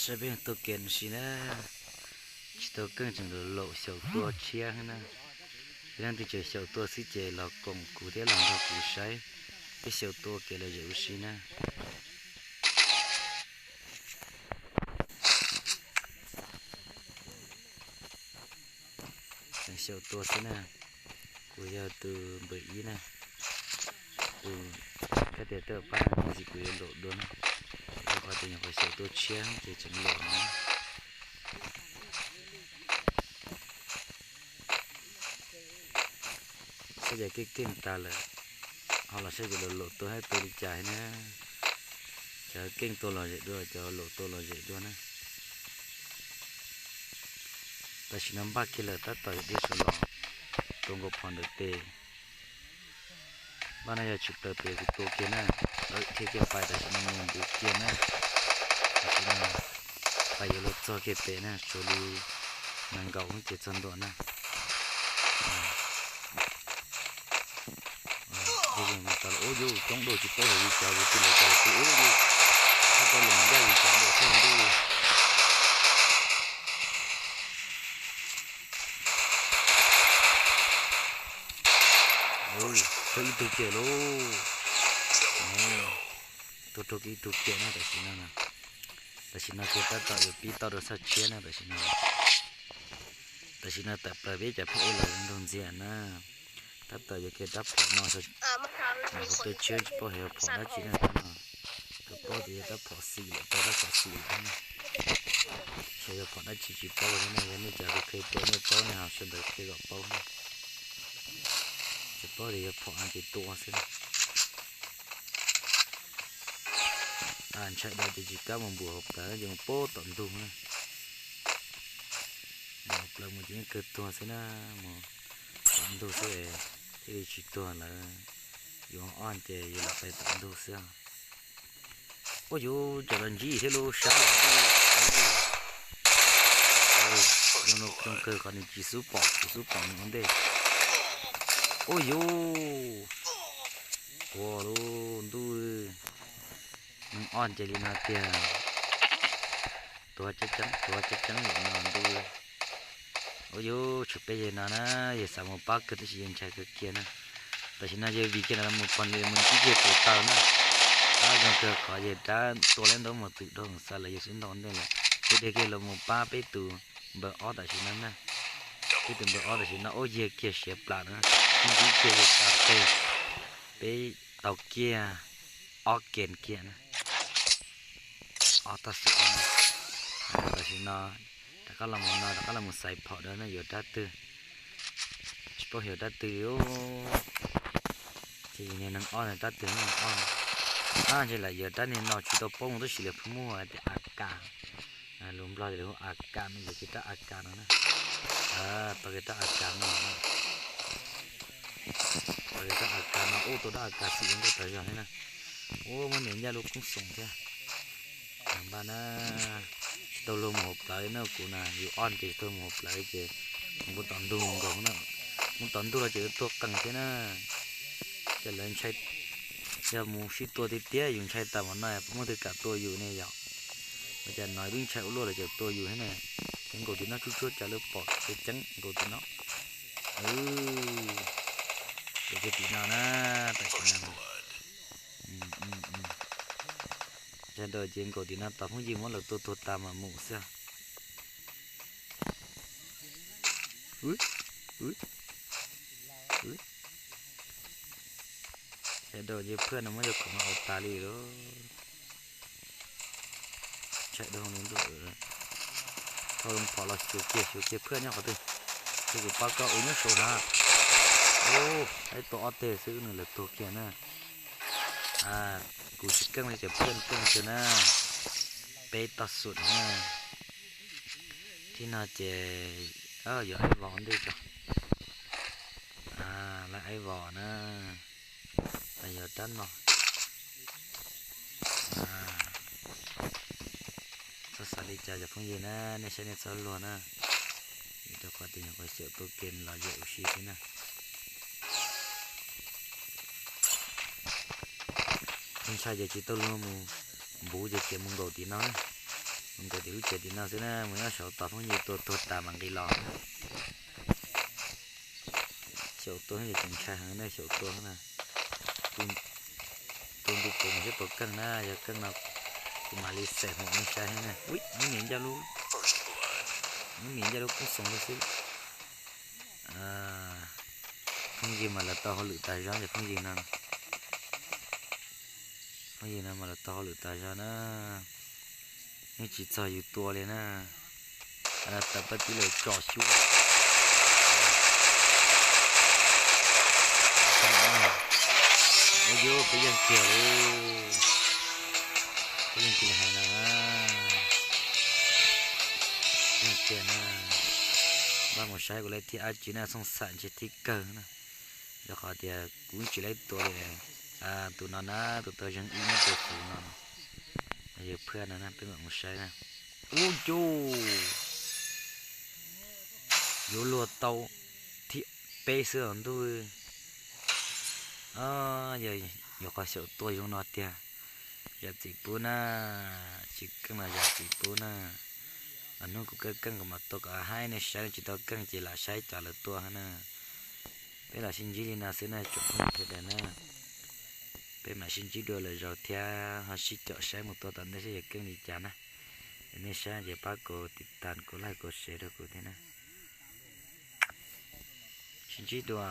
Saib peb tua kev ua si na, tsis tau keej tseem laum xyaum tua tshiab na. Yog leej twg tseem xyaum tua xwb ces los koom kuv thiab los nrog kuv saib peb xyaum tua kev lom zem ua si na. Tseem xyaum tua xwb na. Kuv yog tus npawm ib na. Tus kab tias tej pab no ntxim kuv yuav laum dua na. Rau qhov tias nyuam qhuav xyaum tua tshiab ces tseem laum no. Saib ces keej keej tas lawm, ho los saib ces laum laum tua hab tua li cas na. Cov keej tua lom zem dua, cov laum tua lom zem dua na. Tam sim no npaj kiag lawm tab tom yuav dhia sawv los tua nkaus phom ntawm tes. Npaj no yog tshwm plaws pem kuv tua kiag na, thiaj kiag pais tam sim no mus npuv kiag na. Tam sim no pais yuav luag txog kiag pem na, tshuav li nees nkaum hnub ces txog ntua na. Ub yus coob dua tsis paub hais li cas, yus twb lawv cov twb ub yus, tab tom los yaj yus cov dua thiab ntuj. Raug ib tug kiag lauj. Tuag raug ib tug kiag na tam sim no. Tam sim no kiag tab tom yuav pib tau rau sab tshiab na tam sim no. Tam sim no tawm plaws peb cov phab ej los nrog ntxias na. Tab tom yuav kiag rab phom no, qhov peb tshiab tsis paub hais yog phom dab tsi na tab no. Tsuas paub tias yog rab phom xim lawm, tau rab phom xim lawm na. Xyov yog phom dab tsi tsis paub thiab na, yog nej cov kheev tua nej paub nej ho sau ntawv qhia kom paub na. Tsis paub tias yog phom no ces tua xwb na. Ntshai dhau ces tsis kam mus npuas hauv plawv ces mus pub tom ntug na. Mus hauv plawv mus ces yeej kawg tuag xwb na, mus tom ntug xwb thiaj li tsis tuag lawm. Yus ob ces yus lam pais tom ntug xwb. Ua yus cov los ntsib thiab lub sab. Zoo kawg qhov nws tsis xub pom kuv xub pom nws ua ntej. Ua yus, ua lub ntuj, neeg ob ces li no tiag. Tuag ceeb ceeb, tuag ceeb ceeb lawm no ntuj. Ua yus, tshwm peb yawg no na, yawg xav mus pab kawg tab sis yawg ntshai kawg kiag na. Tam sim no yawg vim kiag no mus pog nws mus ntsib kiag tus taw na. Ab, zoo kawg qhov yawg rab tua leb ntaub mus twm dhau xav lawm yawg xub ntaus ntej lawm. Yawg dhia kiag los mus pab peb tus npawg ob tam sim no na. Peb tus npawg ob tam sim no ub yawg kiag siav plam na, ntsib kiag yawg ta peg, peb tau kiag ob kem kiag na. Ob tag xwm na. Tam sim no rov qab los mus no rov qab los mus xaiv phom dawb na, yuav rab twg, tsis paub yuav rab twg. Ces yus niag neeg ob no rab twg neeg ob no. Ab, ntshe lam yuav rab niag no tsis tau paub mus tab sis lawv pheej muaj tias A K, lus Nplog tias lawv hu A K no, yuav kiag rab A K no na. Tau kiag rab A K no, tau kiag rab A K no, ub tau rab A K xwm zoo nkauj tas zog thiab na. Ub, muab niam ncaj lub koob xoom thiab. Npaj na, tsis tau luag mus hauv plawv na, kuv na yus ob ces tsis tau mus hauv plawv ces mus tom ntug nkaus na. Mus tom ntug los ces yuav tuag qees thiab na. Ces lawv ntshai, yog mus sib tua tiag tiag yus ntshai tas mas no puas muaj twg kam tua yus ne yom. Ua cas no twb ntshai ua luaj lawv tseem tua yus thiab ne. Ces nkaus tim no tsuj tsuag cas lawv pom ceeb ceeb nkaus tim no. Ces kiag tim no na, tam sim no. Ntshai ntau ces nkaus tim no tos phooj ywg muab lawv tua tuag tas mas mus xwb. Ntshai dhau ces phaj no muab cov khoom no ua tas li lauj. Ntshai dhau li ntuj. Thauj zoo phom los xyuas kiag xyuas kiag phaj nyob qhov twg. Ces kuv pab koj ua nyob saud na. Ub, ib tug ob teg xwb nws lawv tuag kiag na. Kuv tsis keej li ces phaj keej kiag na. Peb tog xum na. Thib no ces yuav aib vos ntej tso. Lawv aib vos na. Yog rab no. Txhob xav li cas cov phooj ywg na, nej saib nej txhob luag na. Vim rau qhov tias nyuam qhuav xyaum tua ke los yam ua si xwb na. Ntshai ces tsis tau luag mus npuv ces khiav mus nkaum tim no na. Nkaus tim lub tsev tim no xwb na, mus nyob saud tos phooj ywg tua tuag tas mam nqis los. Xyaum tua ces tseem ntshai heev na, xyaum tua na. Tus ntu pos mus seb puas keej na, yog keej no kuv mam li xem hum nej saib na. Ui, muab nias ncaj lub, muab nias ncaj lub koob xoos li xwb. Phooj ywg mas lawv tau hauj lwm tas zog ces phooj ywg no, phooj ywg no mas lawv tau hauj lwm tas zog na. Yeej tsis txog yus tua li na. Tawm pab tib lawm tso xyuas. Ua yuav peb yeej kiag li, peb yeej kiag li hais no na. Yeej kiag na. Npaj mus saib kuv lej thib ab tsi na, xooj xam ntshe thib kawg na. Rau qhov tias kuv tsis lej tua li. Tus no na, tus tau zeeg ib nyob rau kuv no, yawg phaj no na, peb mam mus saib na. Ub cuj, yuav luag tau thib peb xwb os ntuj. Yog nyuam qhuav xyaum tua zoo no tiag. Zam txim pub na, tsis keej los zam txim pub na. Hnub kuv keej keej kuv mam tua kom haib, nej saib tsis tau keej ces lam saib cov lawv tua na. Peb los sib ntsib li no xwb na tsoom phooj ywg sawv daws na. Peb mam sib ntsib dua lwm zaus thiab ho sib caum saib mus tua tom ntej saib yog keej li cas na. Es nej saib ces pab kuv tiv tas kuv like kuv share rau kuv thiab na. Sib ntsib dua.